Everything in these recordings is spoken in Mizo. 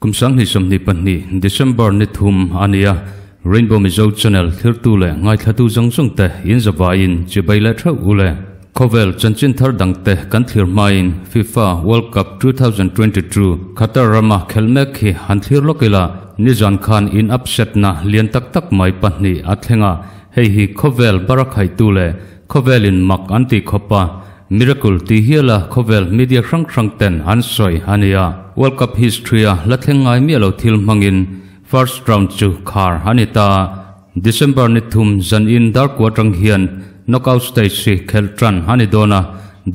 Kum 2022 December ni thum ania Rainbow Mizo Channel thirtu le ngaithlatu zawng zawng te in zavaiin chibai le theuh ule. Khawvel chanchin thar dangte kan thlir hmain FIFA World Cup 2022 Qatar rama khelh mek hi han thlir lawk ila nizan khan in upset na lian tak tak mai pahnih a thleng a, hei hi khawvel barakhaitu leh khawvelin mak an tih khawp a, Miracle tih hiala khawvel media hrang hrang ten an sawi a ni a. World Cup history a la thleng ngai miah lo thil hmangin first round chu khar a ni ta. December ni thum zan in dar kua atang hian knockout stage hi khelh tan a ni dawn a,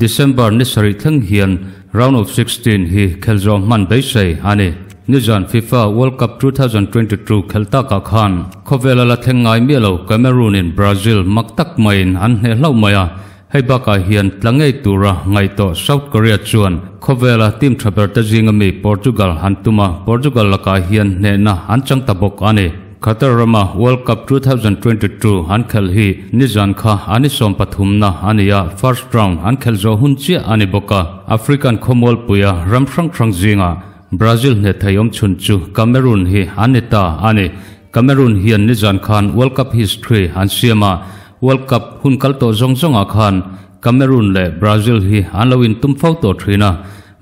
December ni sarih thleng hian round of 16 hi khelh zawh hman beisei a ni. Nizan FIFA World Cup 2022 khelh takah khan khawvela la thleng ngai miah lo Cameroon in Brazil mak tak maiin an hneh hlauh mai a, Hei bakah hian tla ngei tura ngaihtuah South Korea chuan khawvela team tha ber te zinga mi Portugal han tum a, Portugal lakah hian hnehna an chang ta bawk a ni. Qatar rama World Cup 2022 an khelh hi nizan kha an i sawm pathumna a ni a, first round an khelh zawh hun chiah a ni bawk a. African khawmualpuia ram hrang hrang zinga Brazil hneh thei awm chhun chu Cameroon hi an ni ta a ni. Cameroon hian nizan khan World Cup history an siam a, World Cup hun kal tawh zawng zawngah khan Cameroon leh Brazil hi an lo intum fo tawh thin a,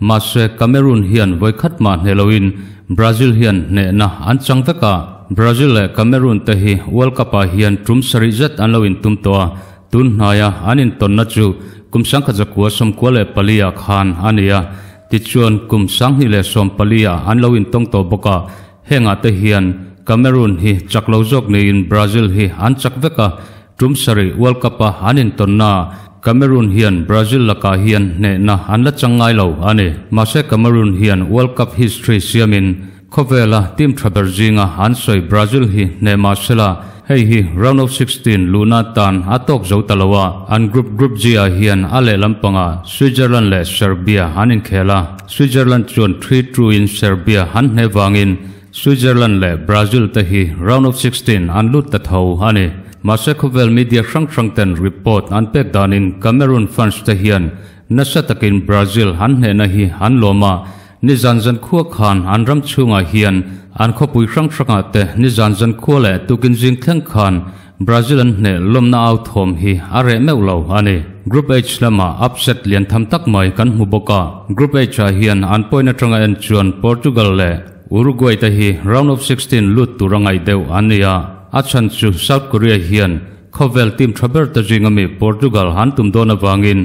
mahse Cameroon hian vawikhat mah hneh loin Brazil hian hnehna an chang vek a. Brazil leh Cameroon te hi World Cup-ah hian tum sarih zet an lo intum tawh a, tun hnaia an intawnna chu kum 1994-ah khan a ni a, tichuan kum 2014-ah an lo intawng tawh bawk a. Hengah te hian Cameroon hi chak lo zawk niin Brazil hi an chak vek a, tum sarih World Cup-a an intawnna Cameroon hian Brazil lakah hian hnehna an la chang ngai lo a ni. Mahse Cameroon hian World Cup history siamin khawvela team tha ber zinga an sawi Brazil hi hneh mah sela hei hi round of 16 luhna tan a tawk zo ta lo a, an group Group G-ah hian a lehlam pangah Switzerland leh Serbia an inkhel a. Switzerland chuan 3-2 in Serbia an hneh vangin Switzerland leh Brazil te hi round of 16 an lut ta tho a ni. Mahse khawvel media hrang hrang ten report an pek danin Cameroon fans te hian nasa takin Brazil an hnehna hi an lawm a, nizan zan khua khan an ram chhungah hian an khawpui hrang hrangah te nizan zan khua leh tukin zing thleng khan Brazil an hneh lawmna au thawm hi a reh meuh lo a ni. Group H lamah upset lian tham tak mai kan hmu bawk a. Group H ah hian an point atanga en chuan Portugal leh Uruguay te hi round of 16 lut tur a ngaih deuh an ni a. A chhan chu South Korea hian khawvel team tha ber te zinga mi Portugal an tum dawn avangin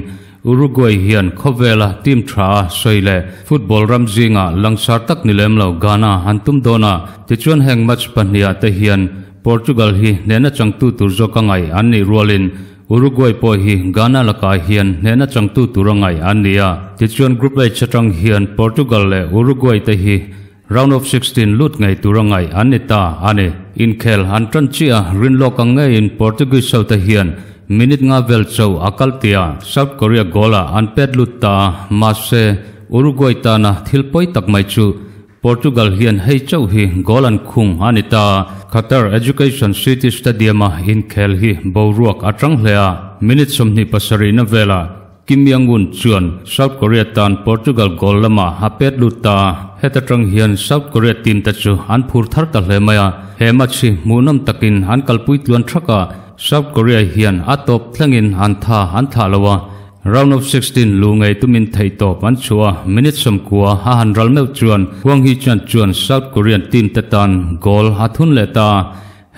Uruguay hian khawvela team tha a sawi leh football ram zinga langsar tak ni lem lo Ghana an tum dawn a. Tichuan heng match pahnih ah te hian Portugal hi hnehna changtu tur zawk a ngaih an nih rualin Uruguay pawh hi Ghana lakah hian hnehna changtu tur a ngaih an ni a. Tichuan Group H atang hian Portugal leh Uruguay te hi round of 16 lut ngei tur a ngaih an ni ta a ni. Inkhel an tan chiah a, rinlawk ang ngeiin Portuguese ho te hian minute nga vel chauh a kal tia South Korea goal ah an pet lut ta a, mahse Uruguay tana thil pawi tak mai chu Portugal hian hei chauh hi goal an khung a ni ta. Qatar Education City Stadium-a inkhel hi boruak a tang hle a, minute 27 na velah Kim Young-un chuan South Korea tan Portugal goal lamah a pet lut ta a, heta tang hian South Korea team te chu an phur thar ta hle mai a, he match hi hmuhnawm takin an kalpui tluan thak a, South Korea hian a tawp thlengin an tha an thlah lo a, Round of 16 lu ngei tumin theihtawp an chhuah a, minute 90 a han ral meuh chuan Hwang Hee-chan chuan South Korean team te tan goal a thun leh ta a,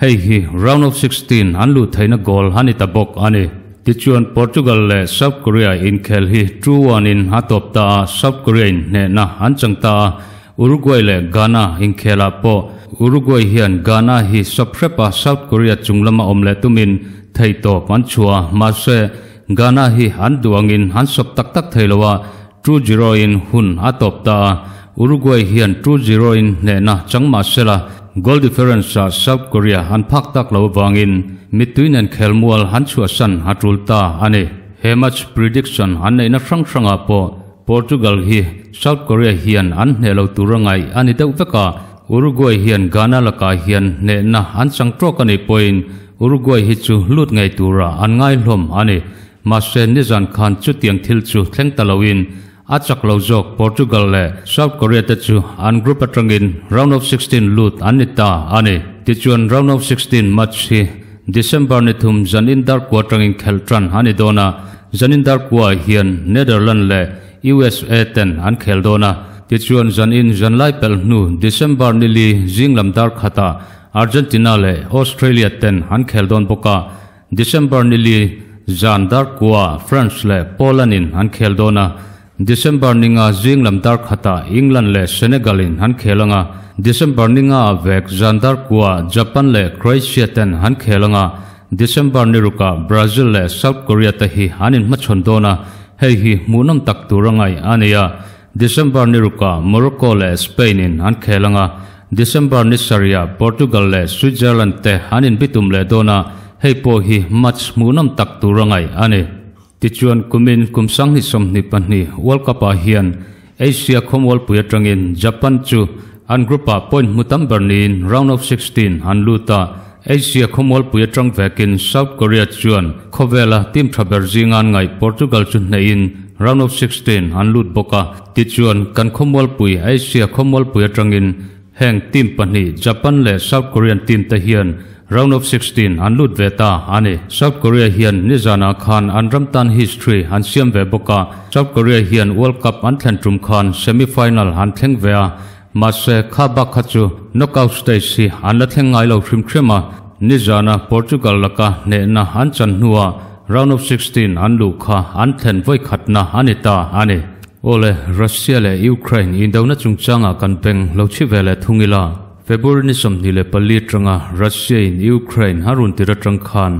hei hi round of 16 an luh theihna goal a ni ta bawk a ni. Tichuan Portugal leh South Korea inkhel hi 2-1 in a tawp ta a, South Korea in hnehna an chang ta a, Uruguay leh Ghana inkhelah pawh Uruguay hian Ghana hi sawp hrep a, South Korea chung lama awm leh tumin theihtawp an chhuah a, mahse Ghana hi an duh angin an sawp tak tak thei lo a, 2-0 in hun a tawp ta a, Uruguay hian 2-0 in hnehna chang mah sela goal difference ah South Korea an phak tak lo avangin mittui nen khelmual an chhuahsan a tul ta a ni. He match prediction an neihna hrang hrangah pawh Portugal hi South Korea hian an hneh lo tur a ngaih a ni deuh vek a, Uruguay hian Ghana lakah hian hnehna an chang tawk a nih pawhin Uruguay hi chu lut ngei tura an ngai hlawm a ni. Mahse nizan khan chutiang thil chu thleng ta loin A chak lo zawk Portugal leh South Korea te chu an group atangin round of 16 lut an ni ta a ni. Tichuan round of 16 match hi December ni thum zanin dar kua atangin khelh tan a ni dawn a, zanin dar kuaah hian Netherlands leh USA ten an khel dawn a. Tichuan zanin zanlai pelh hnu December ni li zing lam dar khatah Argentina leh Australia ten an khel dawn bawk a. December ni li zan dar kuaah France leh Poland in an khel dawn a, December ni nga zing lam dar khatah England leh Senegal in an khel ang a, December ni nga ah vek zan dar kuaah Japan leh Croatia ten an khel ang a, December ni rukah Brazil leh South Korea te hi an inhmachhawn dawn a, hei hi hmuhnawm tak tur a ngaih a ni a. December ni rukah Morocco leh Spain in an khel ang a, December ni sarihah Portugal leh Switzerland te an inbitum leh dawn a, hei pawh hi match hmuhnawm tak tur a ngaih a ni. Tichuan kumin kum 2022 World Cup ah hian Asia khawmualpui atangin Japan chu an group ah point hmu tam ber niin round of 16 an lut a, Asia khawmualpui atang vekin South Korea chuan khawvela team tha ber zinga an ngaih Portugal chu hnehin round of 16 an lut bawk a. Tichuan kan khawmualpui Asia khawmualpui atangin heng team pahnih Japan leh South Korean team te hian round of 16 an lut ve ta a ni. South Korea hian nizanah khan an ram tan history an siam ve bawk a. South Korea hian World Cup an thlen tum khan semi-final an thleng ve a. Mahse, kha bak kha chu knockout stage hi an la thleng ngai lo hrim hrim a, nizana Portugal laka hnehna an chan hnuah round of 16 an luh kha an thlen vawi khatna a ni ta a ni. Awle, Russia leh Ukraine indona chungchangah kan beng lo chhi ve leh thung ila. February ni 24 atanga Russia in Ukraine a run tir atang khan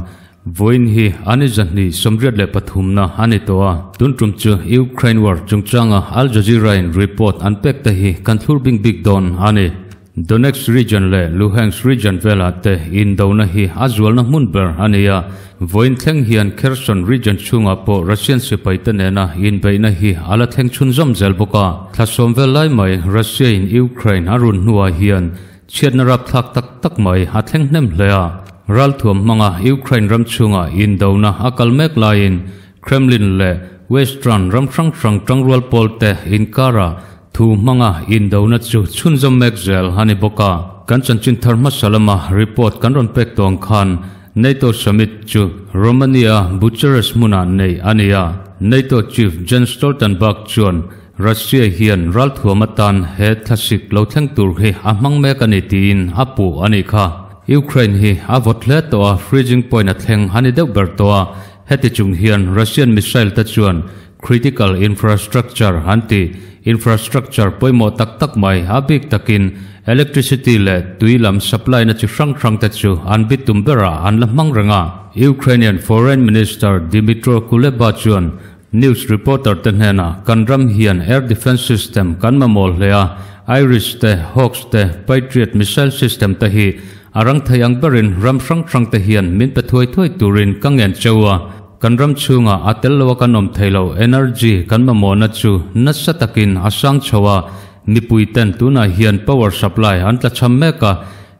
Vawiin hi an i zahnih 83 na a ni tawh a, tun tum chu Ukraine war chungchanga Al Jazeera in report an pek te hi kan thlur bing bik dawn a ni. Donetsk region leh Luhansk region velah te indona hi a zualna hmun ber a ni a, vawiin thleng hian Kherson region chhungah pawh Russian sipai te nena inbeihna hi a la thleng chhunzawm zel bawk a. Thla sawm vel lai mai Russia in Ukraine a run hnuah hian Chhiatna rapthlak tak tak mai a thleng hnem hle a, ralthuam hmanga Ukraine ram chhunga indona a kal mek laiin Kremlin leh Western ram hrang hrang tangrual pawlte inkara thu hmanga indona chu chhunzawm mek zel a ni bawk a. Kan chanchin thar hmasa lama report kan rawn pek tawh ang khan NATO summit chu Romania Bucharest hmunah neih a ni a, NATO chief Jens Stoltenberg chuan Russia hian ralthuam atan he thlasik lo thleng tur hi a hmang mek a ni tiin a puh a nih kha. Ukraine hi a vawt hle tawh a, freezing point a thleng a ni deuh ber tawh a. Heti chung hian Russian missile te chuan critical infrastructure an ti, infrastructure pawimawh tak tak mai a bik takin electricity leh tui lam supply na chi hrang hrang te chu an bitum berah an la hmang reng a. Ukrainian Foreign Minister Dmytro Kuleba chuan News reporter te hnenah kan ram hian air defence system kan mamawh hle a, Iris te, Hawks te, Patriot missile system te hi a rang thei ang berin ram hrang hrang te hian min pe thuai thuai turin ka ngen cheu a, kan ram chhungah a tel loa kan awm thei lo energy kan mamawhna chu nasa takin a sang chho a, mipui ten tunah hian power supply an tlachham mek a,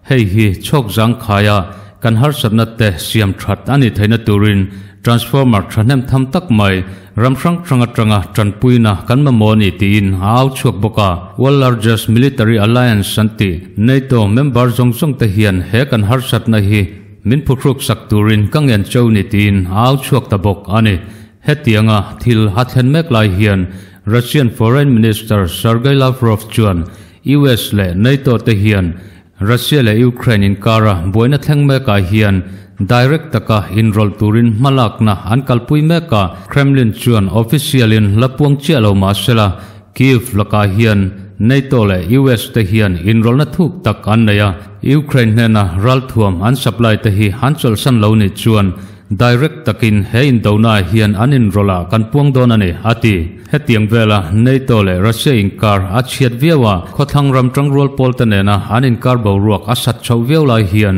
Hei hi chhawk zangkhaia kan harsatna te siam that a nih theihna turin transformer thahnem tham tak mai ram hrang hrang atanga tanpuina kan mamawh a ni tiin a au chhuak bawk a. World largest military alliance an tih NATO member zawng zawng te hian he kan harsatna hi min phuhruk sak turin ka ngen cheu ni tiin a au chhuak ta bawk a ni. Hetianga thil a thlen mek lai hian Russian Foreign Minister Sergei Lavrov chuan US leh NATO te hian Russia leh Ukraine inkara buaina thleng mekah hian direct taka inrawlh turin hmalakna an kalpui mek a, Kremlin chuan official in la puang chiah lo mah sela, Kyiv lakah hian NATO leh US te hian inrawlhna thuk tak an nei a, Ukraine hnena ralthuam an supply te hi an chawlhsan lo nih chuan Direct takin he indonaah hian an inrawlh ah kan puang dawn a ni, a ti. Hetiang vela NATO leh Russia inkar a chhiat viau a, khawthlang ram tangrual pawl te nena an inkar boruak a sat chhoh viau lai hian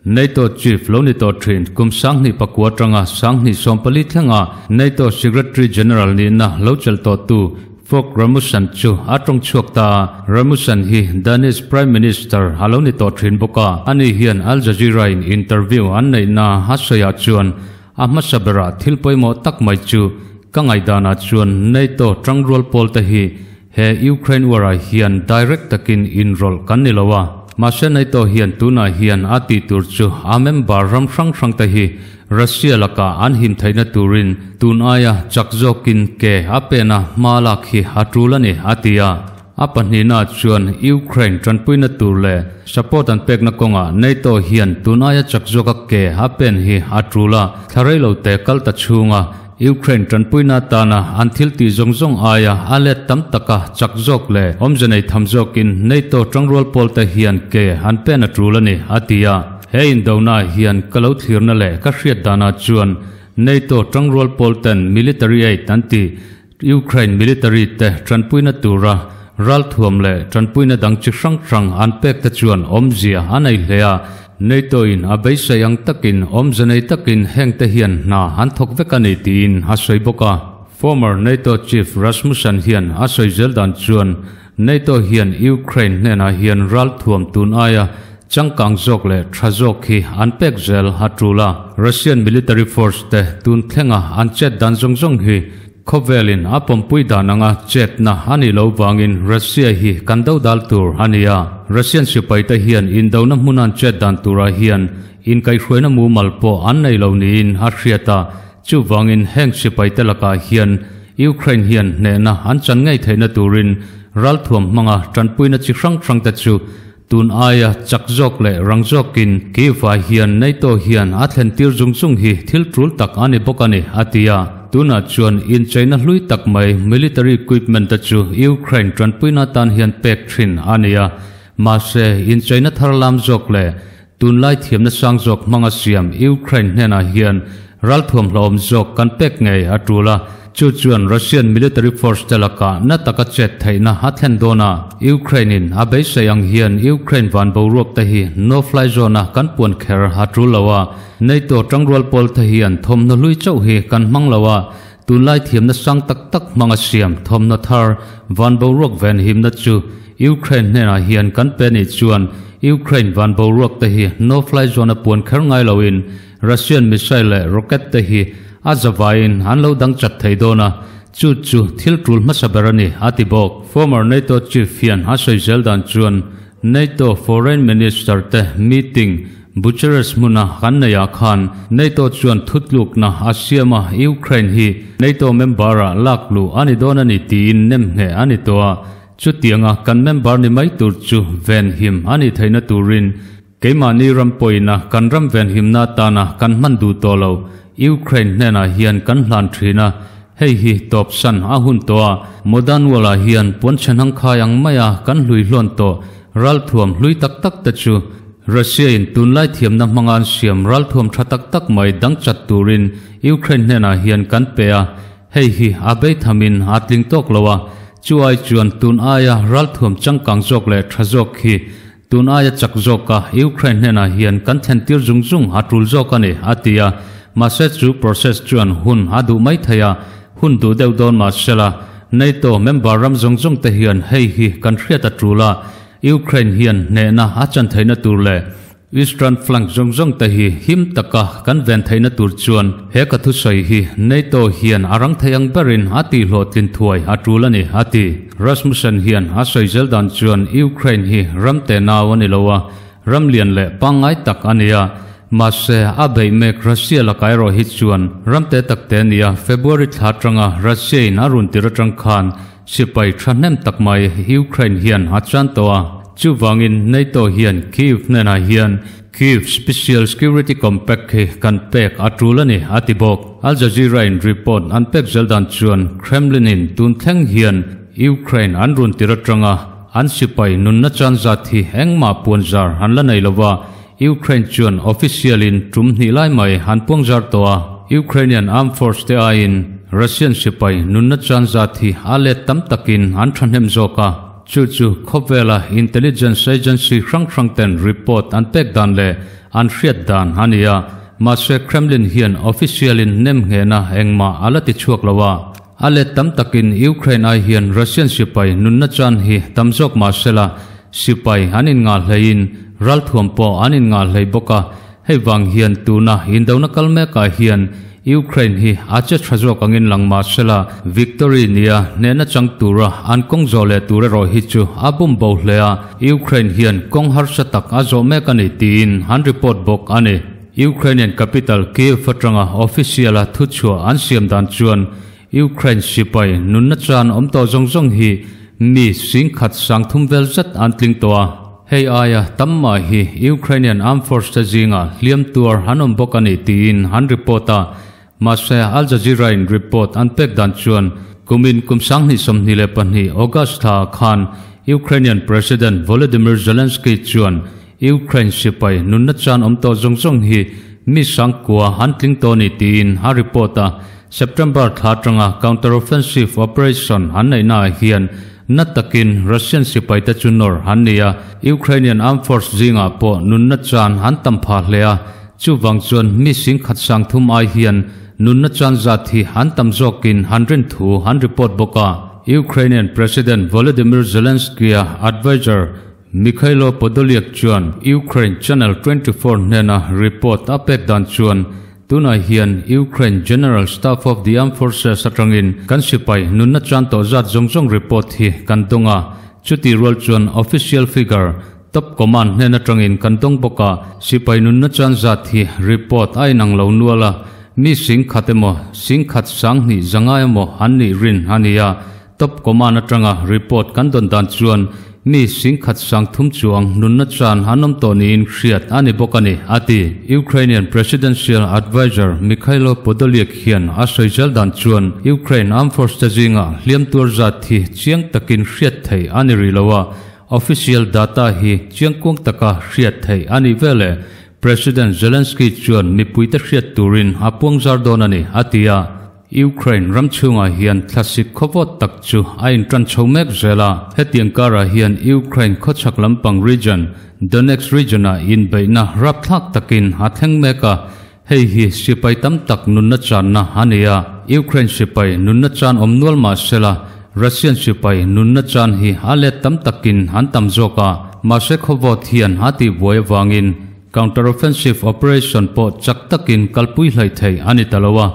NATO chief lo ni tawh thin kum 2009 atanga 2014 thlenga NATO Secretary General nihna lo chelh tawhtu Fogh Rasmussen chu a tawng chhuak ta a, Rasmussen hi Danish Prime Minister a lo ni tawh thin bawk a, ani hian Al Jazeera in interview an neihna a sawiah chuan a hmasa berah thil pawimawh tak mai chu Ka ngaihdanah chuan NATO tangrual pawl te hi he Ukraine war ah hian direct takin inrawlh kan ni lo a. Mahse NATO hian tunah hian a tih tur chu a member ram hrang hrang te hi Russia lakah an him theihna turin tun aia chak zawkin ke a pen a hma lak hi a tul a ni, a ti a. A pahnihna chuan Ukraine tanpuina tur leh support an pekna kawngah NATO hian tun aia chak zawka ke a pen hi a tul a, thla rei lo te kal ta chhunga Ukraine tanpuina atana an thil tih zawng zawng aia a let tam taka chak zawk leh awmze nei tham zawkin NATO tangrual pawl te hian ke an pen a tul a ni, a ti a. He indona hian ka lo thlirna leh ka hriat danah chuan NATO tangrual pawl ten military aid an tih Ukraine military te tanpuina tura ralthuam leh tanpuina dang chi hrang hrang an pek te chuan awmzia a nei hle a, NATO in a beisei ang takin awmze nei takin heng te hian hna an thawk vek a ni tiin a sawi bawk a. Former NATO chief Rasmussen hian a sawi zel dan chuan NATO hian Ukraine hnenah hian ralthuam tun aia changkang zawk leh tha zawk hi an pek zel a tul a, Russian military force te tun thlenga an chet dan zawng zawng hi khawvelin a pawmpui dan anga chetna a nih loh vangin Russia hi kan do dal tur a ni a. Russian sipaite hian indona hmun an chet dan turah hian inkaihhruaina mumal pawh an nei lo niin a hriat a, chuvangin heng sipaite lakah hian Ukraine hian hnehna an chan ngei theihna turin ralthuam hmanga tanpuina chi hrang hrangte chu Tun aia chak zawk leh rang zawkin Kyiv-ah hian NATO hian a thlen tir zung zung hi thil tul tak a ni bawk a ni, a ti a. Tunah chuan incheina hlui tak mai military equipment te chu Ukraine tanpuina tan hian pek thin a ni a. Mahse, incheina thar lam zawk leh tunlai thiamna sang zawk hmanga siam Ukraine hnenah hian Ralthuam hlauhawm zawk kan pek ngei a tul a, chu chuan Russian military force te lakah na taka chet theihna a thlen dawn a. Ukraine in a beisei ang hian Ukraine van boruak te hi no fly zone a kan puan kher a tul lo a, NATO tangrual pawl te hian thawmhnaw hlui chauh hi kan hmang lo a, tunlai thiamna sang tak tak hmanga siam thawmhnaw thar van boruak venhimna chu Ukraine hnenah hian kan pe nih chuan Ukraine van boruak te hi no fly zone a puan kher ngai loin Russian missile leh rocket te hi a zavaiin an lo dang chat thei dawn a, chu chu thil tul hmasa ber a ni, a ti bawk. Former NATO chief hian a sawi zel dan chuan NATO foreign minister te meeting Bucharest hmuna kan neihah khan NATO chuan thutlukna a siam a, Ukraine hi NATO member-ah lak luh a ni dawn a ni tiin nemngheh a ni tawh a, chutianga kan member ni mai tur chu venhim a nih theihna turin Keimahni ram pawhina kan ram venhimna atana kan hman duh tawh lo Ukraine hnenah hian kan hlan thin a, hei hi tawpsan a hun tawh a, Modern World ah hian puanchhe hnangkhai ang maia kan hlui hlawn tawh ralthuam hlui tak tak te chu Russia in tunlai thiamna hmanga an siam ralthuam tha tak tak mai dang chat turin Ukraine hnenah hian kan pe a, hei hi a beithamin a tling tawk lo a, chu ai chuan tun aia ralthuam changkang zawk leh tha zawk hi Tun aia chak zawka Ukraine hnenah hian kan thlen tir zung zung a tul zawk a ni, a ti a. Mahse chu process chuan hun a duh mai thei a, hun duh deuh dawn mah sela, NATO member ram zawng zawng te hian hei hi kan hriat a tul a, Ukraine hian hnehna a chan theihna tur leh Eastern flank zawng zawng te hi him taka kan ven theihna tur chuan he ka thusawi hi NATO hian a rang thei ang berin a tihhlawhtlin thuai a tul a ni, a ti. Rasmussen hian a sawi zel dan chuan Ukraine hi ram te nau a ni lo a, ram lian leh pangngai tak a ni a. Mahse, a beih mek Russia lakah erawh hi chuan ram te tak te a ni a, February thla atanga Russia in a run tir atang khan sipai thahnem tak mai Ukraine hian a chan tawh a. Chuvangin NATO hian Kyiv hnenah hian Kyiv Special Security Compact hi kan pek a tul a ni, a ti bawk. Al Jazeera in report an pek zel dan chuan Kremlin in tun thleng hian Ukraine an run tir atanga an sipai nunna chan zat hi engmah puan zar an la nei lova, Ukraine chuan official in tum hnih lai mai an puang zar tawh a. Ukrainian Armed Force te aiin Russian sipai nunna chan zat hi a let tam takin an thahnem zawk a. Chu chu khawvela intelligence agency hrang hrang ten report an pek dan leh an hriat dan a ni a, mahse Kremlin hian official in nemnghehna engmah a la ti chhuak lo a. A let tam takin Ukraine ai hian Russian sipai nunna chan hi tam zawk mahsela sipai an inngah hleiin ralthuam pawh an inngah hlei bawk a, hei vang hian tuna indona kal mekah hian Ukraine hi a che tha zawk angin lang mah sela, victory nia hnehna chang tura an kawng zawh leh tur erawh hi chu a bum bo hle a, Ukraine hian kawng harsa tak a zawh mek a ni tiin an report bawk a ni. Ukrainian capital Kyiv atanga official-a thuchhuah an siam dan chuan Ukraine sipai nunna chan awm tawh zawng zawng hi mi singkhat sangthum vel zet an tling tawh a. Hei aia tam mah hi Ukrainian Armed Force te zingah hliam tuar an awm bawk a ni tiin an report a. Mahse, Al Jazeera in report an pek dan chuan kumin kum 2022 August thla ah khan Ukrainian President Volodymyr Zelensky chuan Ukraine sipai nunna chan awm tawh zawng zawng hi mi sangkua an tling tawh a ni tiin a report a. September thla atanga counter-offensive operation an neihna ah hian Na takin Russian sipaite chu nawr an ni a, Ukrainian Armed Force zingah pawh nunna chan an tam phah hle a, chuvang chuan mi singkhat sangthum ai hian nunna chan zat hi an tam zawkin an rin thu an report bawk a. Ukrainian President Volodymyr Zelensky-a adviser Mykhailo Podolyak chuan Ukraine Channel 24 hnena report a pek dan chuan Tunah hian Ukraine General Staff of the Armed Forces atangin kan sipai nunna chan tawh zat zawng zawng report hi kan dawng a, chutih rual chuan official figure, top command hnen atangin kan dawng bawk a, sipai nunna chan zat hi report a inang lo nual a, mi singkhat emaw singkhat sanghnih zanga emaw an nih rin a ni a. Top Command atanga report kan dawn dan chuan mi singkhat sangthum chuang nunna chan an awm tawh niin hriat a ni bawk a ni, a ti. Ukrainian Presidential Adviser Mykhailo Podolyak hian a sawi zel dan chuan Ukraine Armed Force te zinga hliam tuar zat hi chiang takin hriat theih a ni rih lo a, official data hi chiangkuang taka hriat theih a nih veleh President Zelensky chuan mipuite hriat turin a puangzar dawn a ni, a ti a. Ukraine ram chhungah hian thlasik khawvawt tak chu a intan chho mek zel a, hetiang karah hian Ukraine khawchhak lampang region, Donetsk region-ah inbeihna rapthlak takin a thleng mek a, hei hi sipai tam tak nunna channa a ni a, Ukraine sipai nunna chan awm nual mah sela, Russian sipai nunna chan hi a let tam takin an tam zawk a, mahse khawvawt hian a tihbuai avangin Counter-offensive operation pawh chak takin kalpui hlai thei a ni ta lo a,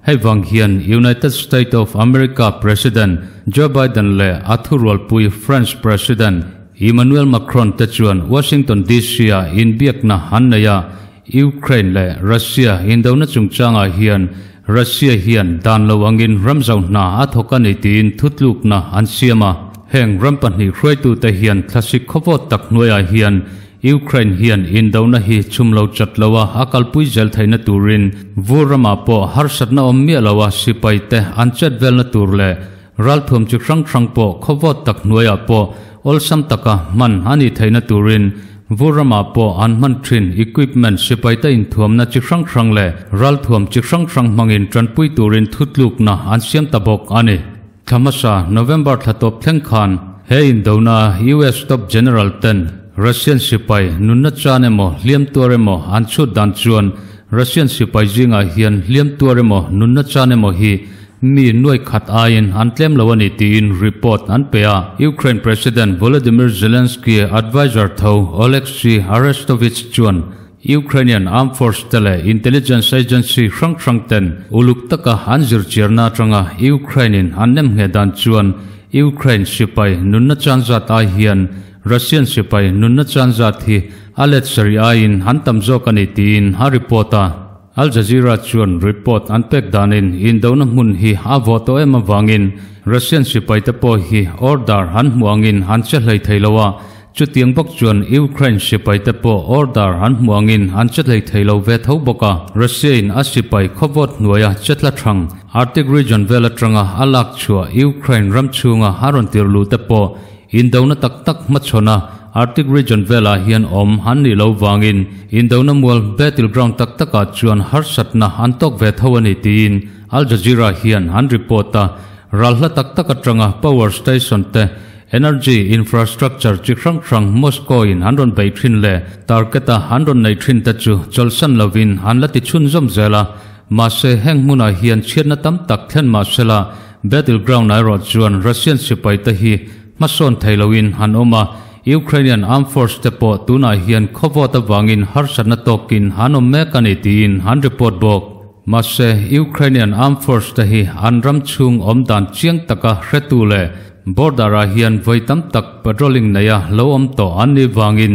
hei vang hian United State of America President Joe Biden leh a thurualpui French President Emmanuel Macron te chuan Washington DC-ah inbiakna an nei a, Ukraine leh Russia indona chungchangah hian Russia hian dan lo angin ramzau hna a thawk a ni tiin thutlukna an siam a, heng ram pahnih hruaitute hian thlasik khawvawt tak hnuaiah hian Ukraine hian indona hi chhum lo chat lo a, a kalpui zel theihna turin vur ramah pawh harsatna awm miah lo a sipai te an chet velna tur leh ralthuam chi hrang hrang pawh khawvawt tak hnuaiah pawh awlsam taka hman a nih theihna turin vur ramah pawh an hman thin equipment sipai te inthuamna chi hrang hrang leh ralthuam chi hrang hrang hmangin tanpui turin thutlukna an siam ta bawk a ni. Thla hmasa November thla tawp thleng khan he indona US top general ten Russian sipai nunna chan emaw hliam tuar emaw an chhut dan chuan Russian sipai zingah hian hliam tuar emaw nunna chan emaw hi mi nuai khat aiin an tlem lo a ni tiin report an pe a. Ukraine President Volodymyr Zelensky adviser tho Oleksiy Arestovych chuan Ukrainian Armed Force te leh Intelligence Agency hrang hrang ten uluk taka an zirchiarna atanga Ukraine in an nem ngheh dan chuan Ukraine sipai nunna chan zat ai hian Russian sipai nunna chan zat hi a let sarih aiin an tam zawk a ni tiin a report a. Al Jazeera chuan report an pek danin indona hmun hi a vawh tawh em avangin Russian sipai te pawh hi order an hmuh angin an che hlei thei lo a, Chutiang bawk chuan Ukraine sipai te pawh order an hmuh angin an che hlei thei lo ve tho bawk a. Russia in a sipai khawvawt hnuaia che tla thang Arctic region vel atanga a lak chhuah Ukraine ram chhunga a rawn tir luh te pawh indona tak tak hmachhawn a Arctic region velah hian awm an nih lo vangin indona mual battleground tak takah chuan harsatna an tawk ve tho a ni tiin Al Jazeera hian an report a. Ral hla tak tak atanga power station te Energy infrastructure chi hrang hrang Moscow in an rawn beih thin leh target a an rawn neih thin te chu chawlhsan lovin an la ti chhunzawm zel a, mahse heng hmunah hian chhiatna tam tak thlen mah sela battleground erawh chuan Russian sipai te hi hmasawn thei loin an awm a, Ukrainian armed force te pawh tunah hian khawvawt avangin harsatna tawkin an awm mek a ni tiin an report bawk. Mahse, Ukrainian Armed Force te hi an ram chhung awm dan chiang taka hretu leh border-ah hian vawi tam tak patrolling neia lo awm tawh an nih vangin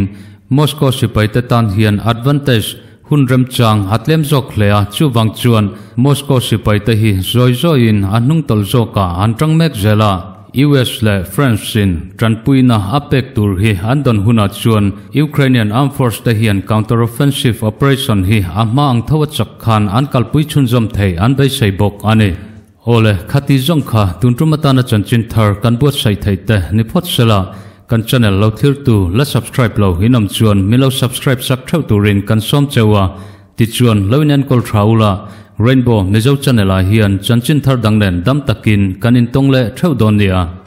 Moscow sipaite tan hian advantage hun remchang a tlem zawk hle a, chuvang chuan Moscow sipaite hi zawi zawiin a hnungtawlh zawkah an tang mek zel a. US leh France in tanpuina a pek tur hi an dawn hunah chuan Ukrainian Armed Force te hian counter-offensive operation hi a hma ang tho a chak khan an kalpui chhunzawm thei an beisei bawk a ni. Awle, khati zawng kha tun tum atana chanchin thar kan buatsaih theih te ni phawt sela, kan channel lo thirtu la subscribe lo in awm chuan min lo subscribe sak theuh turin kan sawm cheu a, tichuan lo in enkawl tha ula, Rainbow Mizo channel ah hian chanchin thar dang nen dam takin kan intawng leh theuh dawn nia.